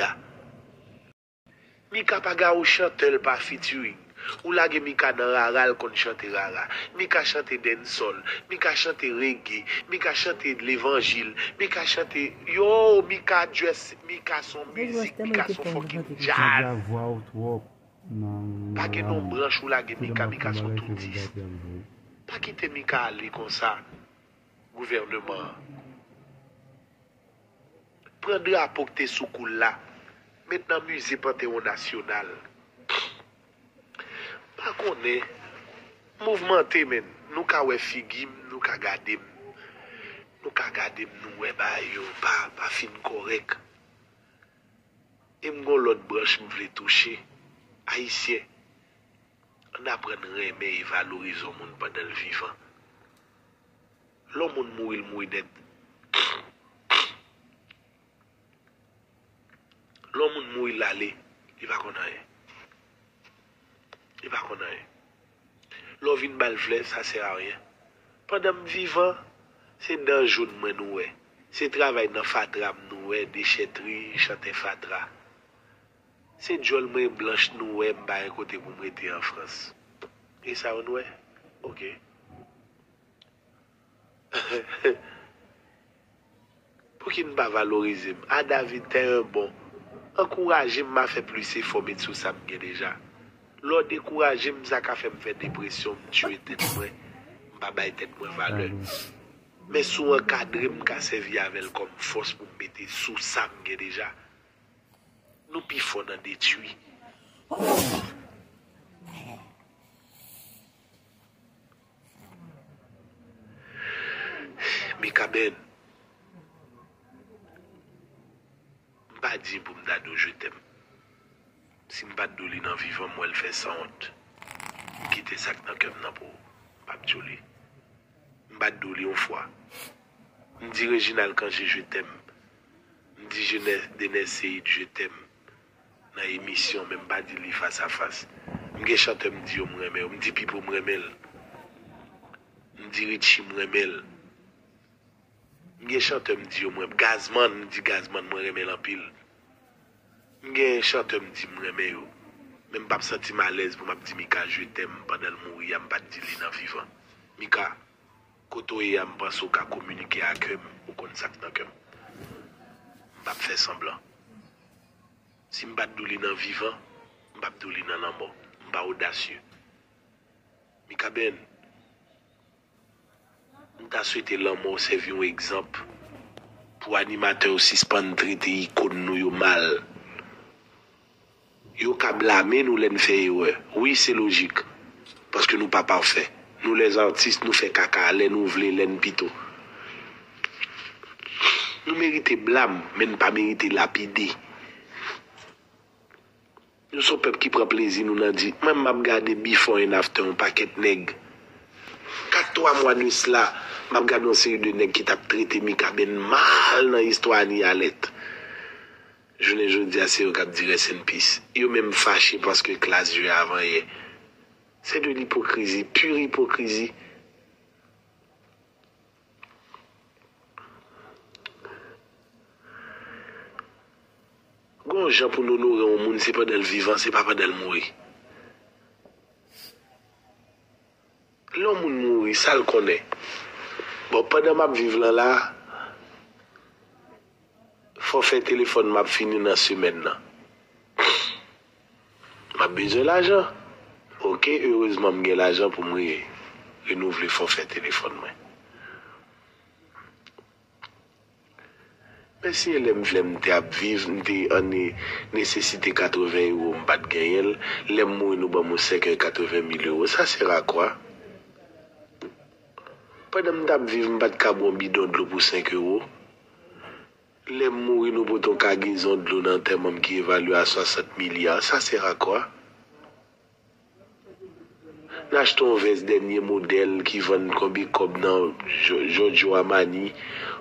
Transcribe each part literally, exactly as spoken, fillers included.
a. Mika pa gen yon chantè l pa featuring. Ou lage Mika nan rara, l konn chante rara. Mika chante dancehall. Mika chante reggae. Mika chante levanjil. Mika chante, yo, Mika dress, Mika son mizik, Mika son fucking jazz. Pa gen yon branch ou lage Mika, Mika son toudis. Pa kite Mika ale konsa, gouvèneman an. Pran drapo k te sou kou l la, met nan mize Pantewon Nasyonal. Pa konnen, mouvmante, menn. Nou ka wè figi m, nou ka gade m. Nou ka gade m, nou wè bagay yo pa, pa fin kòrèk. E m gon lòt branch m vle touche. Ayisyen, ann aprann renmen e valorize yon moun pandan l vivan. Lè yon moun mouri, l mouri nèt. Lè yon moun mouri, l ale, li pa konn anyen. Li pa konn anyen. Lè w vin ba l flè, sa sè a ryen. Pandan m vivan, se dan joun mwen nou wè. Se travay nan fatra m nou wè, dechètri, chantè fatra. Se djòl mwen blanch nou wè, m pa gen kote pou m rete an Frans. E sa w wè? Oke. Pouki n pa valorize m? A David, t'es un bon. Ankouraje m a fè plis efò met sou sa m gen deja. Lè w dekouraje m, sa ka fè m fè depresyon, m tiye tèt mwen, m pa bay tèt mwen valè. Men si w ankadre m, m ka sèvi avè l kòm fòs pou m mete sou sa m gen deja. Nou pi fò nan detwi. Mikaben, m pa di pou m ta di w je t'aime. Si m pa t di w li nan vivan m, m wè l fè sanwont. M kite sa k nan kè m nan pou ou. M p ap di w li. M pa t di w li yon fwa. M di Reginald Cangé je t'aime. M di Jenè-, Denès Seid je t'aime. Nan emisyon, men m pa di li fas a fas. M gen chantè m di yo m renmen yo. M di Pipo m renmen l. M di Richie m renmen l. M gen chantè m di yo mwen, Gazman, m di Gazman mwen renmen l anpil. M gen chantè m di m renmen yo. Men m p ap santi m alèz pou m ap di Mika je t'aime pandan l mouri a, m pa t di li nan vivan. Mika, kote w ye a, m panse w ka kominike a kè m, ou konn sa k nan kè m. M p ap fè sanblan. Si m pa t di w li nan vivan, m p ap di w li nan lanmò. M pa odasye. Mikaben, m ta swete lanmò w sèvi yon egzanp pou animatè yo sispann trete ikòn nou yo mal. Yo ka blame nou lè n fè erè. Wi, se lojik. Paske nou pa pafè. Nou lèzatis, nou fè kaka lè nou vle, lè n pito. Nou merite blam, men n pa merite lapide. Nou se yon pèp ki pran plezi nou nan di, mwen m ap gade before and after yon pakèt nèg. Kat twa mwa de sila, m ap gade yon seri de nèg ki t ap trete Mikaben mal nan istwa Ani Alèt. Jounen jodi a, se yo k ap di rest in peace. Yo menm fache paske Klass jwe avanyè. Se de lipokrizi, pure ipokrizi. Gon jan pou n onore yon moun, se pandan l vivan, se pa pandan l mouri. Lè yon moun mouri, sa l konnen? Bon, pandan m ap viv lan la, fòfè telefòn m ap fini nan semèn nan. M ap bezwen lajan. Oke, erezman m gen lajan pou m re-, renouvle fòfè telefòn mwen. Men si e lè m vle m te ap viv, m te an ne-, nesesite katreven ewo, m pa t genyen l. Lè m mouri, nou ban m yon sèkèy katreven mil ewo. Sa sè a kwa? Pandan m t ap viv, m pa t ka bwè yon bidon dlo pou senk ewo. Lè m mouri, nou pote yon kagezon dlo nan antèman m ki evalye a swasant milya. Sa sè a kwa? N achte yon vès dènye modèl ki vann konbyen kòb nan Gio-, Giorgio Armani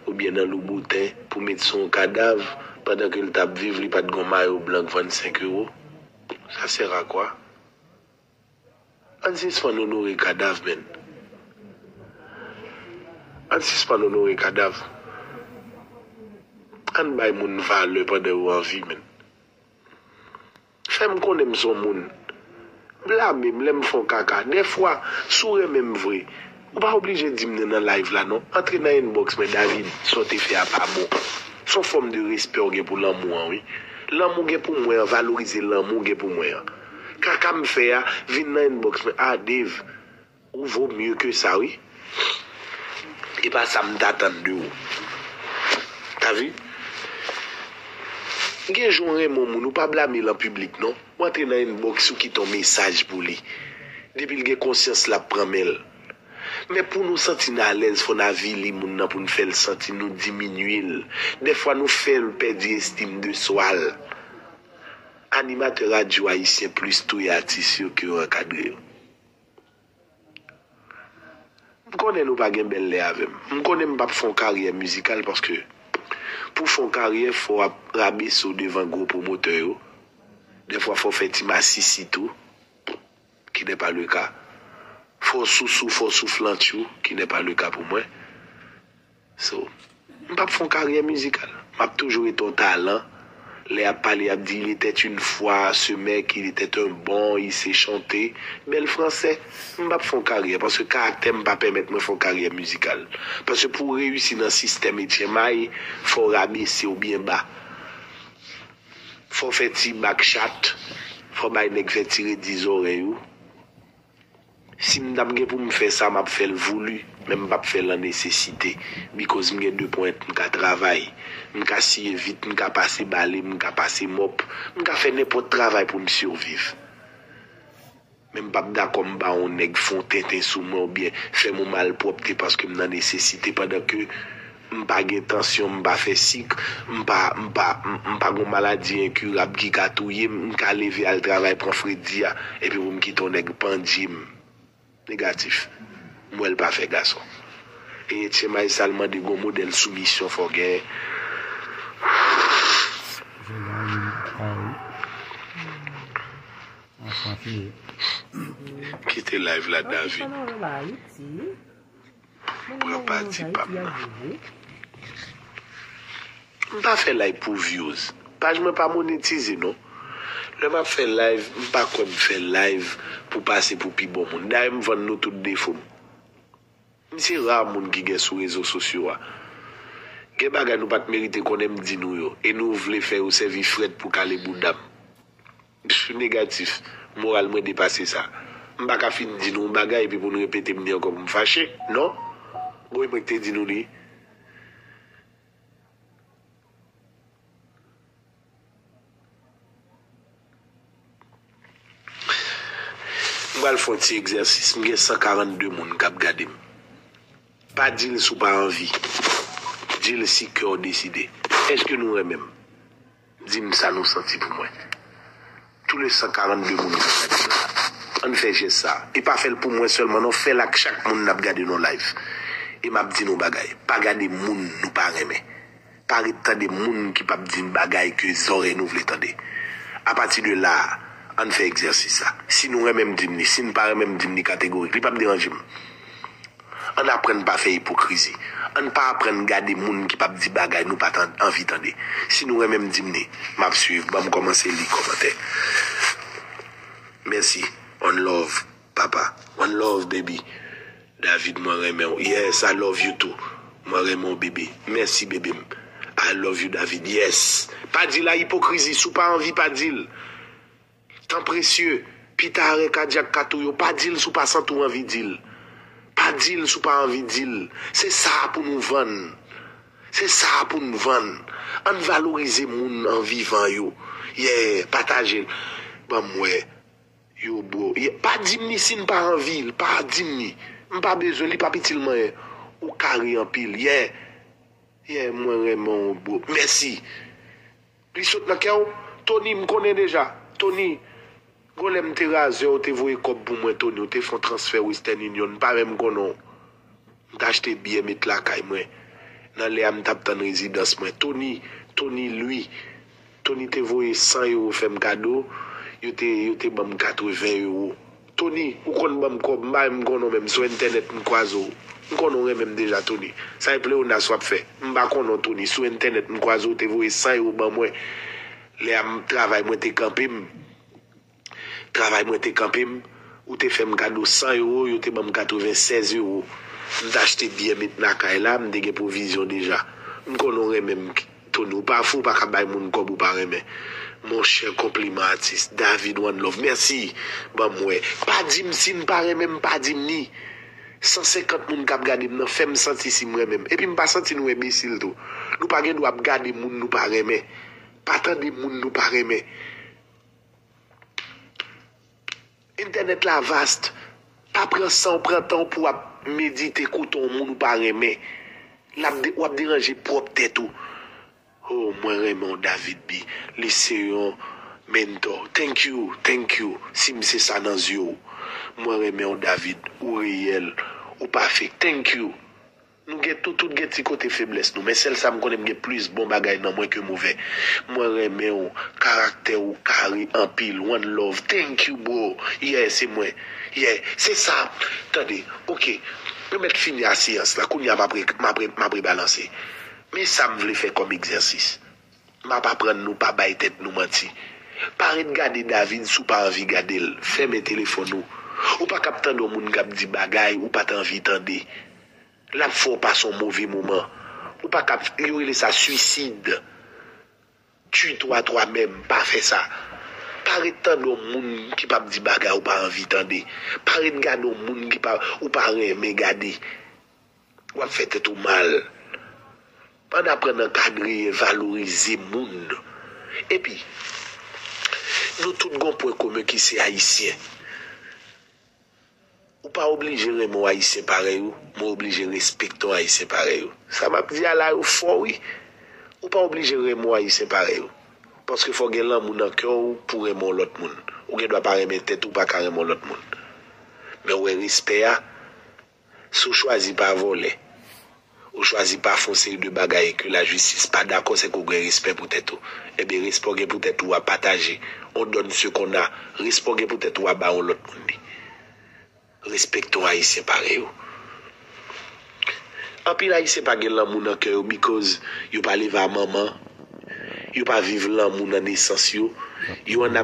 oubyen nan Louboutin pou met sou yon kadav, pandan ke l t ap viv, li pa t gen yon mayo blan k vann senk ewo. Sa sè a kwa? Ann sispann onore kadav, menn. Ann sispann onore kadav. Ann bay moun valè pandan yo an vi, menn. Fè m konnen m se yon moun. Blame m lè m fè yon kaka. Dèfwa, si w renmen m vre, ou pa oblije di m nan, nan live la non. Antre nan inbox mwen, David, sa w te fè a pa bon. Se yon fòm de respè w gen pou lanmou an, wi. Lanmou w gen pou mwen an, valorize lanmou w gen pou mwen an. Kaka m fè a, vin nan inbox mwen, ah, Dave, ou vo mye ke sa, wi. E pa sa m t atann de ou. Ta vi? Gen jou w renmen yon moun, ou pa blame l an piblik, non. Ou antre nan inbox, ou kite yon mesaj pou li. Depi l gen konsyans, l ap pran men l. Men pou nou santi n alèz, fò n avili moun nan pou n fè l santi nou diminye l. Dèfwa nou fè l pèdi estim de swa l. Animatè radyo ayisyen plis touye atis yo ke yo ankadre yo. M konnen nou pa gen bèl lè avè m. M konnen m p ap fè yon karyè mizikal paske pou fè yon karyè, fò w ap rabese w devan gwo pwomotè yo. Dèfwa, fò w fè ti masisi tou, qui n'est pas le cas. Fò w sousou, fò w souflantchou, qui n'est pas le cas pou mwen. So, m p ap fè yon karyè mizikal. M ap toujou rete yon talan. Lè y ap pale, y ap di, il était une fois ce mec, il était un bon, il sait chanter. Bèl fransè. M p ap fè yon karyè, paske karaktè m pa pèmèt mwen fè yon karyè mizikal. Paske pou w reyisi nan sistèm H M I, fò w rabese w byen ba. Fò w fè ti bak chat, fò w bay nèg fè ti redi zòrèy ou. Si m t ap gen pou m fè sa, m ap fè l voulu, men m p ap fè l an nesesite. Because m gen de pwent, m ka travay, m ka siye vit, m ka pase bale, m ka pase mòp, m ka fè nenpòt travay pou m siviv. Men m p ap dakò m ba yon nèg fè yon tenten sou mwen oubyen fè m yon malpwòpte paske m nan nesesite pandan ke m pa gen tansyon, m pa fè sik, m pa, m pa, m, m pa gen yon maladi enkirab ki ka touye m, m ka leve al travay pran fredi a, epi pou m kite yon nèg pandye m. Negatif. M wè l pa fè gason. E H M I sa l mande gon modèl soumisyon fò gen. Kite live la, David. Pran pati pa m nan. M pa fè live pou views. Paj mwen pa monetize non. Lè m ap fè live, m pa kwè m fè live pou pase pou pi bon moun. Dayè m vann nou tout defo m. M se ra moun ki gen sou rezo sosyo a. Gen bagay nou pa t merite konnen m di nou yo, e nou vle fè yo sèvi frèt pou kale bouda m. Pff, negatif. Moral mwen depase sa. M pa ka fin di nou yon bagay epi pou nou repete m li ankò pou m fache. Non. Bon, e mwen ki te di nou li. M pral fè yon ti egzèsis. M gen san karannde moun k ap gade m. Pa di l si w pa anvi. Di l si kè w deside. Èske nou renmen m? Di m sa nou santi pou mwen. Tou le san karannde moun k ap gade m la. Ann fè jès sa. E pa fè l pou mwen sèlman non, fè l ak chak moun n ap gade nan live. E m ap di nou yon bagay. Pa gade moun nou pa renmen. Pa ret tande moun ki p ap di n bagay ke zòrèy nou vle tande. Apati de la a, ann fè egzèsis sa. Si nou renmen m, di m li. Si n pa renmen m, di m li kategorik. Li p ap deranje m. Ann aprann pa fè ipokrizi. Ann pa aprann gade moun ki p ap di bagay nou pa t an- anvi tande. Si nou renmen m, di m li. M ap swiv. Ban m kòmanse li kòmantè. Mèsi. One love, papa. One love, baby. David, mwen renmen w. Yes, I love you too. Mwen renmen w, bebe. Mèsi, bebe m. I love you, David. Yes. Pa di l a ipokrizi. Si w pa anvi, pa di l. Tan presye. Pita arè kadyak ka touye w. Pa di l si w pa santi w anvi di l. Pa di l si w pa anvi di l. Se sa a pou nou vann. Se sa a pou n vann. Ann valorize moun an vivan yo. Yeah, pataje l. Ban m wè. Yo, bro. Yeah, pa di m li si n pa anvi l. Pa di m li. M pa bezwen, li p ap itil m anyen. Ou kare anpil. Yeah. Yeah, mwen renmen w, bro. Mèsi. Li sot nan kè w? Tony, m konnen deja. Tony, gon lè m te razè, w te voye kòb pou mwen, Tony. W te fè yon transfè Western Union. M pa menm konnen w. M t achte biyè met lakay mwen. Nan lè a, m t ap tann rezidans mwen. Tony, Tony Louis. Tony te voye san ewo fè m kado. Yo te, yo te ban m katreven ewo. Tony, ou konn ban m kòb, m pa menm konnen w menm, sou entènèt m kwaze w. M konnen w renmen m deja, Tony. Sa e pleyonas w ap fè. M pa konnen w, Tony. Sou entènèt m kwaze w, te voye san ewo ban mwen. Lè a m travay mwen te kanpe m. travay mwen te kanpe m, ou te fè m kado san ewo, yo te ban m katrevennsèz ewo. M t achte byè met nan kay la, m te gen pwovizyon deja. M konnen w renmen m, Tony, ou pa fou, ou pa ka bay moun kòb ou pa renmen. Monchè, konpliman atis. David, one love. Mèsi. Ban m wè. Pa di m si n pa renmen m, pa di m ni. San senkant moun k ap gade m nan fè m santi si m renmen m. Epi m pa santi nou enbesil tou. Nou pa gen dwa ap gade moun nou pa renmen. Pa tande moun nou pa renmen. Entènèt la vast. Pa pran san w, pran tan w pou w ap medite, koute yon moun ou pa renmen. L ap de, w ap deranje pwòp tèt ou. Oh, mwen renmen w, David B. Li se yon mentor. Thank you, thank you. Si m se sa nan zye w. Mwen renmen w, David. Ou reyèl. Ou pa fake. Thank you. Nou gen tout, tout gen ti kote feblès nou. Men sèl sa m konnen, m gen plis bon bagay nan mwen ke movè. Mwen renmen w. Karaktè ou kare anpil. One love. Thank you, bro. Yeah, se mwen. Yeah, se sa. Tande, oke. Mwen mèt fini a seyans la. Kounye a m ap re, m ap re, m ap rebalanse. Men sa m vle fè kòm egzèsis. M ap aprann nou pa bay tèt nou manti. Pa ret gade David si w pa anvi gade l. Fèmen telefòn ou. Ou pa k ap tande yon moun k ap di bagay ou pa t anvi tande. L ap fè w pase yon move moman. Ou pa k ap, yo rele sa swisid. Tue-toi toi-même, pa fè sa. Pa ret tande yon moun ki p ap di bagay ou pa anvi tande. Pa ret gade yon moun ki pa, ou pa renmen gade. W ap fè tèt ou mal. Ann aprann ankadre, valorize moun. Epi, nou tout gon pwen komen ki se ayisyen. Ou pa oblije renmen yon ayisyen parèy ou, men w oblije respekte yon ayisyen parèy ou. Sa m ap di a la yo fò wi. Ou pa oblije renmen yon ayisyen parèy ou. Paske fò w gen lanmou nan kè w pou renmen yon lòt moun. Ou gen dwa pa renmen tèt ou, pa ka renmen yon lòt moun. Men w wè respè a, si w chwazi pa vòlè, ou chwazi pa fè yon seri de bagay ke lajistis pa dakò, se ke w gen respè pou tèt ou. Ebyen, respè w gen pou tèt ou a pataje. On donne ce qu'on a. Respè w gen pou tèt ou a ba yon lòt moun li. Respekte yon ayisyen parèy ou. Anpil ayisyen pa gen lanmou nan kè yo because yo pa leve a manman, yo pa viv lanmou nan nesans yo, yo ann